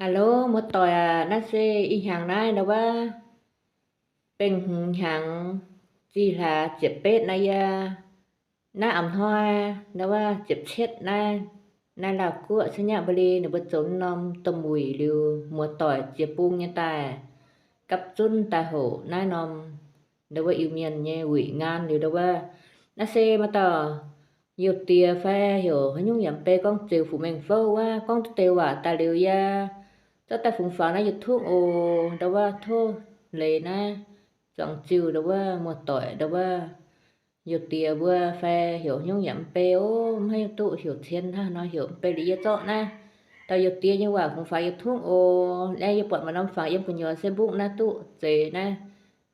ອາໂລ ໝົດຕ່ອຍ ອາ ນາເຊ ອີຫຍັງນາຍ ນະວ່າ ເປັງຫຶງຫຍັງ ຈີຫຼາ ຈຽບເປັດນາຍາ ນາອຳຮອຍ ນະວ່າ ຈຽບເຊັດນາຍ ນາລາວກົວ ໄຊຍະບູລີ ນະເບີຈົນນອມ ຕະໝຸຍລິວ ໝວດຕ່ອຍ ຈຽບປຸງຍາຕາຍ ກັບຈຸນຕາໂຫ ນາຍນອມ ນະວ່າ ອິວມຽນເຍຫວີງານ ຫຼື ນະວ່າ ນາເຊ ມາຕໍ່ Nhiều tiệc phải hiểu, hãy nhung nhắm pe con chiều phủ mình phố á, con tê tê họa tài liệu ya. Cho ta phúng pháo na YouTube ô, đó là thô lệ na. Chọn chiều đó là một tuổi, đó là nhiều tiệc vừa phải hiểu, nhung nhắm pe ô, hãy tụ hiểu thiên ha, nó hiểu pe lý ya chọn na. Tao nhiều tiệc nhưng mà phúng pháo YouTube ô, lẽ ya bọn mà năm pháo yếm của nhiều Facebook na tụ chế na.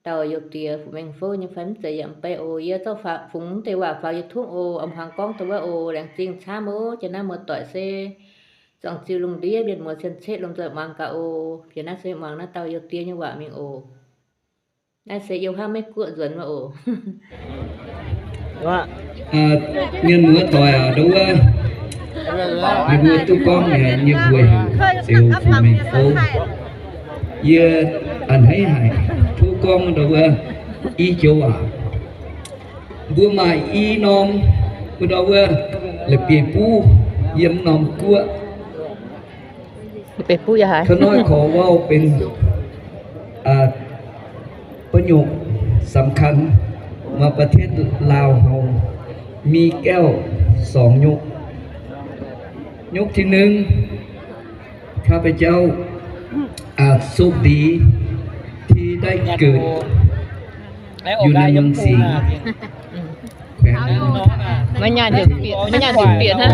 Tao yau tia phủ meng phô nhưng phải mte yam pe ô, ya tao phá phúng mte wa pháo YouTube ô, âm hàng con tao wa ô, leng ching cha mô, cha na mô tỏi xe. Chọn chiêu lùng đĩa, biên mô chen chết lùng tỏi mang cả ô, phía na xe mang na tao yau tia nhưng wa meng ô. Na xe yau ha mê cuộn dần wa ô. ວ່າ ເອີ ເງິນຫົວຕ່ອຍ ອາ ດູວ່າ ເງິນຫົວຕຸກອງ ເນຍ ເງິນຫົວ ເຊວ ເຟມ ໂອ ເຍ ອັນໃຫ້ໃຫ້ ທຸກອງ ດູວ່າ ອີໂຈອາ ບົວມາ ອີນອມ ເພິ່ນເອົາວ່າ ລະເປປູ ຢ້ຽມນອມກົວ ໄປປູ້ຢ່າຫາຍ ຂ້ານ້ອຍຂໍເວົ້າເປັນ ອາ ປະໂຫຍກສຳຄັນວ່າ ປະເທດລາວເຮົາມີແກ້ວສອງຍົກ. ຍົກທີໜຶ່ງ ຂ້າພະເຈົ້າ ອາ ໂຊກດີທີ່ໄດ້ເກີດຢູ່ໃນເມືອງສິງ ແຂວງ ມັນຍາດເດືອດປຽດ ມັນຍາດເດືອດປຽດຮະ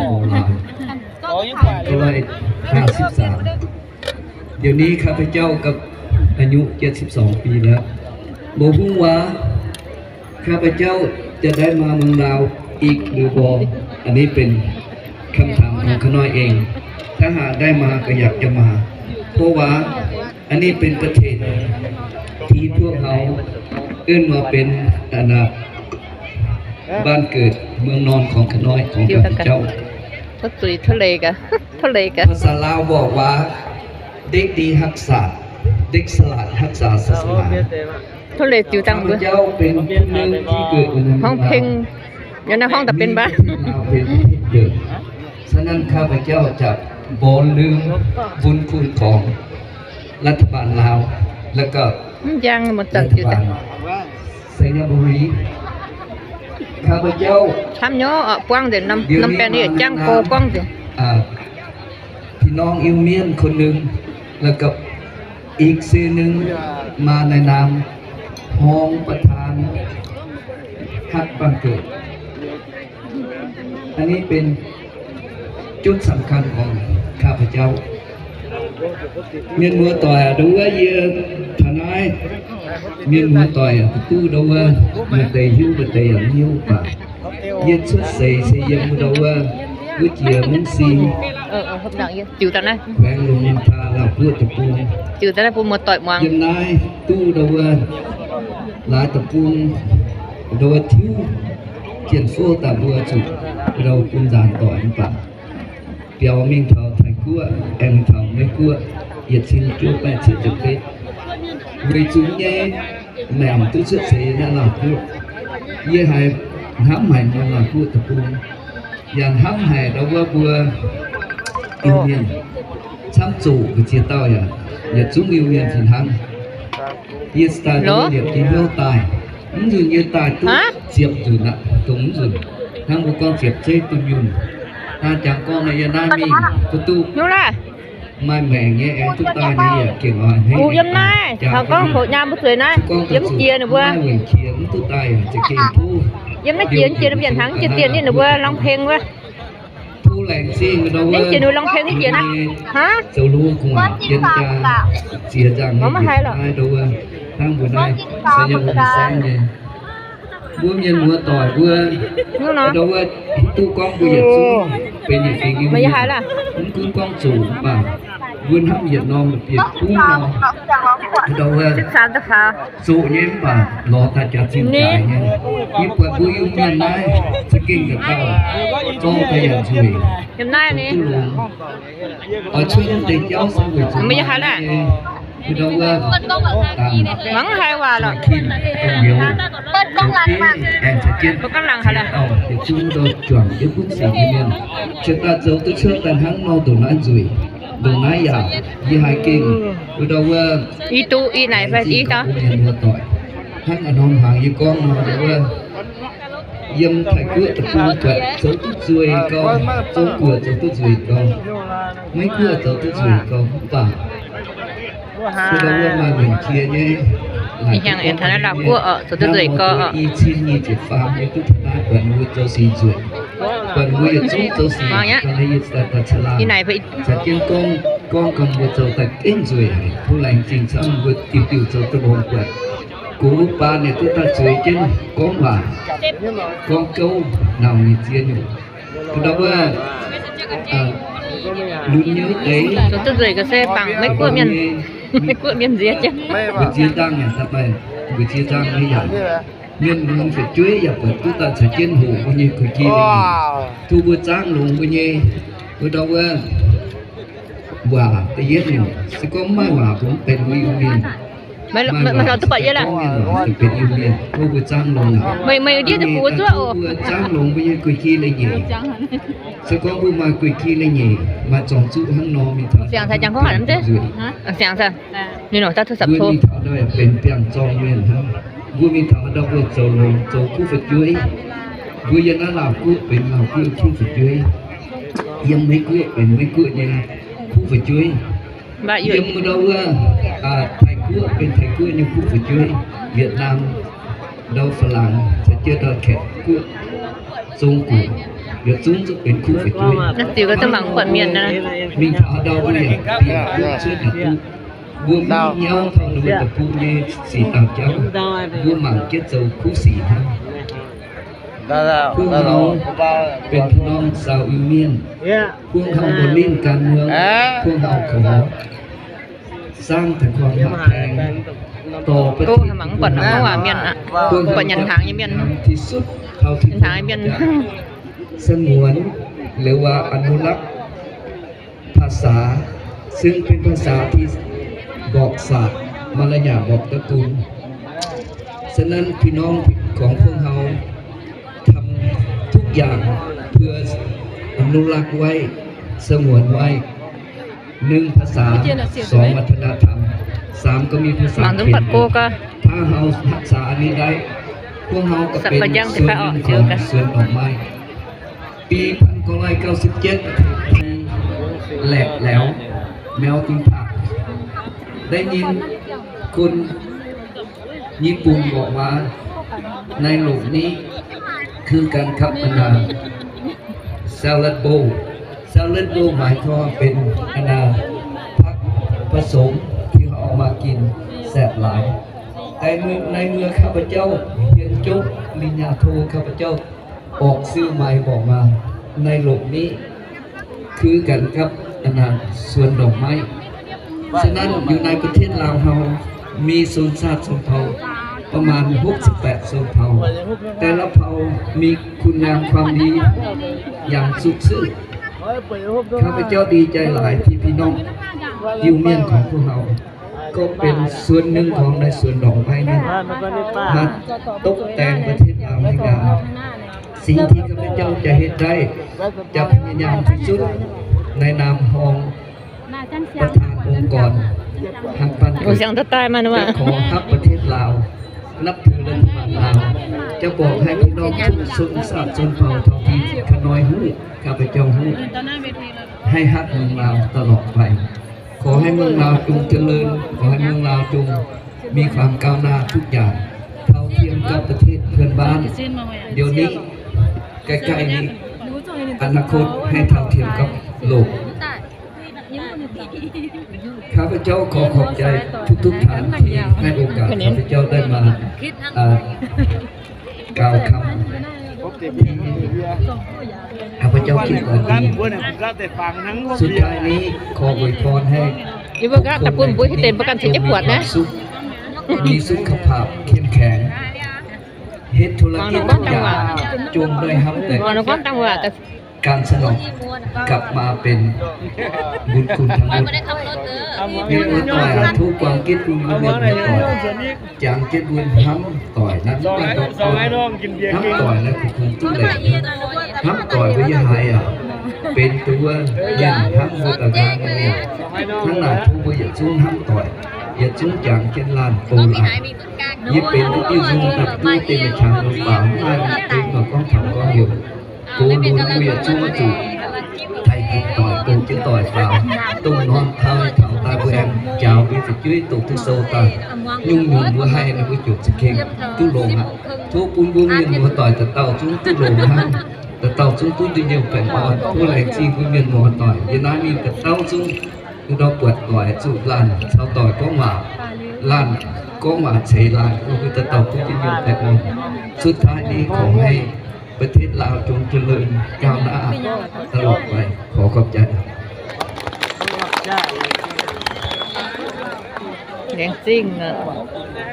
ຮ້ອຍຫ້າສິບສາມ ດຽວນີ້ຂ້າພະເຈົ້າກັບອາຍຸເຈັດສິບສອງປີແລ້ວ ບໍ່ຮູ້ວ່າຂ້າພະເຈົ້າຈະໄດ້ມາເມືອງລາວອີກຫຼືບໍ່? ອັນນີ້ເປັນຄຳຖາມຂອງຂ້ານ້ອຍເອງ. ຖ້າຫາກໄດ້ມາກໍຢາກຈະມາ ເພາະວ່າ ອັນນີ້ເປັນປະເທດທີ່ພວກເຮົາເອີ້ນວ່າເປັນ ອັນນ່າ ບ້ານເກີດເມືອງນອນຂອງຂ້ານ້ອຍຂອງຂ້າພະເຈົ້າ. ທະເລກະ ທະເລກະ ພາສາລາວບອກວ່າ ເດັກດີຮັກຊາດ ເດັກສະຫຼາດຮັກສາສາສະໜາ. ທະເລຈິວຕັງເບີ ເຈົ້າເປັນຜູ້ໜຶ່ງທີ່ເກີດຢູ່ໃນເມືອງລາວ ຮ້ອງເພງ ຢູ່ໃນຫ້ອງຕາເປັນບ້າ ເປັນເກີດ. ສະນັ້ນ ຂ້າພະເຈົ້າຈະບໍ່ລືມບຸນຄຸນຂອງລັດຖະບານລາວ ແລະກໍ ຍັງບໍ່ຈັກຢູ່ ລັດຖະບານໄຊຍະບູລີ. ຂ້າພະເຈົ້າ ທຳໂຍ ອອກກວ້າງເດີ ນຳ ນຳແປນນີ້ ຈ້າງໂກກວ້າງເດີ ອາ ພີ່ນ້ອງອິວມຽນຄົນໜຶ່ງ ແລ້ວກໍອີກຊື່ໜຶ່ງມາໃນນາມຮອງປະທານພັກບ້ານເກີດ. ອັນນີ້ເປັນຈຸດສຳຄັນຂອງຂ້າພະເຈົ້າ. ມຽນຫົວຕ່ອຍ ອາ ດູວ່າເຍທະນາຍ ມຽນຫົວຕ່ອຍ ອາ ປະຕູ ດູວ່າ ມາເຕຫິວ ມາເຕຫິວປາ ເຢດສຸດເສຍ ເສຍເຢັນ ມາດາວາ ອຸເຈຍ ມຸງຊີ ເອີ ເອີ ເອີ ແຂວງຫຼວງນ້ຳທາ ລາວພຸດຕະປູງ ຈື່ແຕ່ລະຜູ້ໝົດຕ່ອຍມວງ ເຢັນນາຍ ຕູດາວາ ລາຍຕະປູງ ດາວາທິວ ຈຽນໂຟຕາບົວຈຸ ດາວປຸນຈານຕໍ່ອັນປາ ປຽວມິງເທົາໄທກົວ ແອງເທົາໄມກົວ ຢຽດຊິນຈົວແປດສິບເຈັດເປັດ ເວຍຈຸນເຍ ແໝມຕຸເສດເສຍນະລາກຸ ເຢຍໄຫຫ້ ຫ້ຳໄຫນະລາກຸຕະປູງ ຢານຫ້ຳໄຫດາວເວືອ ອິນເດຍ ຊ້ຳໂຈກະເຈຍເຕົ້າຢາ ຢາຈຸງອິວເວຍຊິນທັງ ເຢຍສະຕາຍດາວເວຍກິນເຫວຕາຍ ມັນຢູ່ເຢຍຕາຍຕຸ ຮະ? ສຽບຢູ່ນະ ຕົງຢູ່ ທັງບໍ່ກອງສຽບເຊຕຸນຍຸນ ຖ້າຈາງກອງໃນຍານາມີປະຕູ ມາຍແມງເຍແອງຕຸຕາຍນີ້ເກັ່ງອອຍເຮ ອູຢຳນາຍ ເຂົາກໍໂຄຍາມບໍ່ສວຍນາ ຢຳເຈຍນະເວີຍ ມາຍແມງເຄຍນຕຸຕາຍຈະເກັ່ງພູ ຢຳນາເຈຍນ ເຈຍນະບຽນທັງ ເຈຍນນີ້ນະເວີຍ ຮ້ອງເພງເວີຍ ຜູ້ແຫຼງຊິງນະເວີຍ ເຈຍນລອງເພງນີ້ເຈຍນະ ຮະ ເຈົ້າລູກຫົວ ເຈນຈາ ເສຍຈັງ ບໍ່ມາໃຫ້ດອກ ໃຫ້ດອກເວີຍ ທາງບໍ່ໄດ້ ສະຍາມແຊງເຍ ບົວມຽນຫົວຕ່ອຍເວີຍ ເນາະ ດອກເວີຍ ຕູ້ກອງບໍ່ຢາກສູ້ ເປັນຫຍັງອີກ ມັນຢ່າຫາຍລະ ມັນຄືກອງສູງປາ Vươn hăm Việt Nam là Việt Phú Nho. Đầu là 13 tháng sáu. Số nhém và lo ta chặt xin ນີ້ cải nhé. Như quạt bố yêu miền Nam, sẽ kinh được đâu. Cho ta dần dùi. ຈຳໜ່າຍນີ້ Ở trước đây cháu sẽ gửi ມັນບໍ່ຢາກຂາຍລະ Đầu là ມັນໃຫ້ວ່າລະ Kim, Kim Hiếu. Đầu tiên, em sẽ chiến. Em sẽ chiến. Ờ, để chúng tôi chuẩn cái bút xì thiên nhiên. Chúng ta giấu tôi trước ta hăng no tụi nó rủi. Đồng nái à, với hai kinh. Từ đầu, ờ, ອີຕູ ອີໄນ ໄປອີກ Hăng ăn hông hàng với con nó, đầu, ờ, yêm thầy cướp tập trung tuệ, giấu tôi rủi con, giấu của giấu tôi rủi con. Mấy cướp giấu tôi rủi con, không phải. Từ đầu, ờ, mà mình chia nhé. ອີຫຍັງ ເອັນທະນາດາວ ກົວ ເອີ ໂຕເດຍ ກໍ Xin nhị chỉ phạm, với tôi thằng ta, quần mua giấu xì rủi. Quần mua giấu xì, ວ່າຫຍັງ con hay giấu ta, ta chả làm. ອີໄນ ໄປ Sa kien kong, kong kong bua châu ta keng rủi, thu lành chính sắm bua tiêu tiêu châu ta bông quẹt. Cú ba nè tu ta rủi kien kong ba, kong châu nào nhị chia nhủ. Từ đó bua, à, lún nhớ đấy. ໂຕເດຍ ກໍແຊປັງ ໄມ່ກົວ mienh, ໄມ່ກົວ mienh ເສຍຈັງ Bua chia tăng nè, ta bay, bua chia tăng đấy nhỉ. Miền Nam phải chuối, ya phải tu ta sa kien hổ bua nhị cùi chi. Thu bua chang lùng bua nhị, bua đau bua. Wa, ta yết nè, sư có mai wa cũng tên Ui Ui Miên. Mai, mai, mai lo tu pa yết la. Tên Ui Miên, thu bua chang lùng. Mai, mai yết tu bua chua ô. Bua chang lùng bua nhị cùi chi lê nhị. Sư có bua mai cùi chi lê nhị, mà chọn chữ hăng no mi thọ. Siang sa chang không hẳn lắm thế. Hả? Siang sa. ນີ້ເນາະ ຈັບໂທລະສັບໂທ ເປັນເປັນຈອງວຽນຫັ້ນ ບໍ່ມີທາດອກເລີຍ ເຈົ້າລົງ ເຈົ້າຄູຝະຈຸ້ຍ ບໍ່ຍານາລາວກູເປັນລາວກູຄູຝະຈຸ້ຍ ຍັງໄມ່ກູເປັນໄມ່ກູຍາຄູຝະຈຸ້ຍ ຍັງບໍ່ດອກວ່າ ອາ ໄທກູເປັນໄທກູຍາຄູຝະຈຸ້ຍ ຫວຽດນາມ ດອກຝຣັ່ງ ສະເຈີດອກແຂກກູ ຊົງກູເປັນຄູຝະຈຸ້ຍ ນັກຕິວກໍສະໝັກກວດມຽນນະ ມີທາດອກເລີຍ ເປັນກູເຊີນ Bua măng nhéo thau nui tơ pú nhé, xì tao cháu. Bua măng chết dầu khú xì hăng. Phương hậu, bên phương nông sao ưu miên. Phương hậu bồn linh can mương, phương hậu khổ. Sang thành khoang hạt thèn. Tổ bất kỳ phương hậu. Phương hậu nhân tháng như miên. Thì sút thao thì tháng như miên. Sân nguồn, lửa và ăn hôn lắc. ພາສາ ຊຶ່ງເປັນພາສາທີ່ບອກສາດ ມາລະຍາດບອກຕະກຸນ. ສະນັ້ນ ພີ່ນ້ອງຂອງພວກເຮົາທຳທຸກຢ່າງເພື່ອອະນຸລັກໄວ້ ສະຫງວນໄວ້ ໜຶ່ງ ພາສາ ສອງ ວັດທະນະທຳ ສາມ ກໍມີພາສາຂຽນ. ຖ້າເຮົາຮັກສາອັນນີ້ໄດ້ ພວກເຮົາກໍເປັນສ່ວນໜຶ່ງຂອງສວນດອກໄມ້. ປີພັນເກົ້າຮ້ອຍເກົ້າສິບເຈັດ ແຫຼກແຫຼວ ແມວຕີນຜາກ ໄດ້ຍິນຄົນຍີ່ປຸ່ນບອກວ່າ ໃນໂລກນີ້ຄືກັນກັບອັນນາ Salad Bowl. Salad Bowl ໝາຍຄວາມວ່າເປັນອັນນາຜັກປະສົມທີ່ເຮົາເອົາມາກິນແຊບຫຼາຍ. ແຕ່ເມື່ອ ໃນເມື່ອຂ້າພະເຈົ້າຮຽນຈົບປະລິນຍາໂທ ຂ້າພະເຈົ້າ ອອກຊື່ໃໝ່ບອກວ່າ ໃນໂລກນີ້ຄືກັນກັບອັນນາສວນດອກໄມ້. ສະນັ້ນ ຢູ່ໃນປະເທດລາວເຮົາມີຊົນຊາດຊົນເຜົ່າປະມານຫົກສິບແປດຊົນເຜົ່າ. ແຕ່ລະເຜົ່າມີຄຸນງາມຄວາມດີຢ່າງສຸດຊື່. ຂ້າພະເຈົ້າດີໃຈຫຼາຍທີ່ພີ່ນ້ອງຢູ່ມຽນຂອງພວກເຮົາ ກໍເປັນສ່ວນໜຶ່ງຂອງໃນສວນດອກໄມ້ນັ້ນ ມາຕົກແຕ່ງປະເທດລາວໃຫ້ງາມ. ສິ່ງທີ່ຂ້າພະເຈົ້າຈະເຮັດໄດ້ ຈະພະຍາຍາມທີ່ສຸດ ໃນນາມຮອງປະທານອົງກອນຮັກບ້ານເກີດ ຈະຂໍຮັກປະເທດລາວ ນັບຖືລັດຖະບານລາວ ຈະບອກໃຫ້ພີ່ນ້ອງທຸກຊົນຊາດຊົນເຜົ່າເທົ່າທີ່ຂ້ານ້ອຍຮູ້ ຂ້າພະເຈົ້າຮູ້ ໃຫ້ຮັກເມືອງລາວຕະຫຼອດໄປ. ຂໍໃຫ້ເມືອງລາວຈົ່ງຈະເລີນ, ຂໍໃຫ້ເມືອງລາວຈົ່ງມີຄວາມກ້າວໜ້າທຸກຢ່າງ, ເທົ່າທຽມກັບປະເທດເພື່ອນບ້ານ. ດຽວນີ້ ໃກ້ໆນີ້ ອະນາຄົດໃຫ້ເທົ່າທຽມກັບໂລກ. ຂ້າພະເຈົ້າຂໍຂອບໃຈທຸກໆທ່ານທີ່ໃຫ້ໂອກາດຂ້າພະເຈົ້າໄດ້ມາ ເອີ ກ່າວຄຳ ຂ້າພະເຈົ້າຄິດວ່າດີ. ສຸດທ້າຍນີ້ຂໍອວຍພອນໃຫ້ ຢູ່ເບິ່ງກະຕະປຸ້ນບຸຍເຕັມປະກັນຊິຈະປວດນະ ມີຄວາມສຸກ ມີສຸຂະພາບເຂັ້ມແຂງ, ເຮັດທຸລະກິດທຸກຢ່າງ ຈົ່ງໄດ້ຮັບແຕ່ ບໍ່ນະຄອນຕັງວ່າ ການສະໜອງກັບມາເປັນບຸນຄຸນທັງໝົດ. ມີຫົວຕ່ອຍ ອາ ທຸກຄວາມເກັດບຸນຢູ່ໃນຫົວຕ່ອຍ ຈາງເກັດບຸນຫ້ຳຕ່ອຍນັ້ນ ຫ້ຳຕ່ອຍແລ້ວຄືຄືຕູ້ແຫຼງ ຫ້ຳຕ່ອຍບໍ່ຢ່າຫາຍ ອາ ເປັນຕົວເຢັນ ຫ້ຳບໍ່ຕາທາງນີ້ ທັງຫຼາຍຜູ້ບໍ່ຢາກຊຸງຫ້ຳຕ່ອຍ ຢາກຊຸງຈາງເກັດລ້ານໂປລານ ຍາເປັນທີ່ຊຸງຕັບຕູ້ເຕັມໄປທາງໂລກບາງ ມາເປັນກອງທັບກອງຢູ່ ໂກໂລນເວຍຈູມະຈູ ໄທກິນຕ່ອຍ ໂກຈະຕ່ອຍກາວ ຕົງນອນທ້າວເຖົາຕາແບງ ຈາວເວສະຈຸ້ຍຕົກທຸໂຊຕາ ຍຸງຍຸງບໍ່ໃຫ້ນະບໍ່ຈຸດສະເຄັງ ຕຸໂລງຫະ ທຸປຸນບຸນເງິນບໍ່ຕ່ອຍຕະເຕົ້າຈຸ້ງ ຕຸໂລງຫະ ຕະເຕົ້າຈຸ້ງ ຕຸຕິໂຍແປນອອນ ຜູ້ແລງຊີວິດເງິນບໍ່ຕ່ອຍ ຍານາມີຕະເຕົ້າຈຸ້ງ ຄືດອກປວດຕ່ອຍ ຈຸລ້ານຊາວຕ່ອຍກອງຫວາ ລ້ານກອງຫວາເສລາ ຄືຕະເຕົ້າຈຸ້ງ ຕິໂຍແປນອອນ ສຸດທ້າຍນີ້ຂໍໃຫ້ ປະເທດລາວຈົ່ງຈະເລີນກ້າວໜ້າຕະຫຼອດໄປ. ຂໍຂອບໃຈ. ແດງຈິງເນາະ.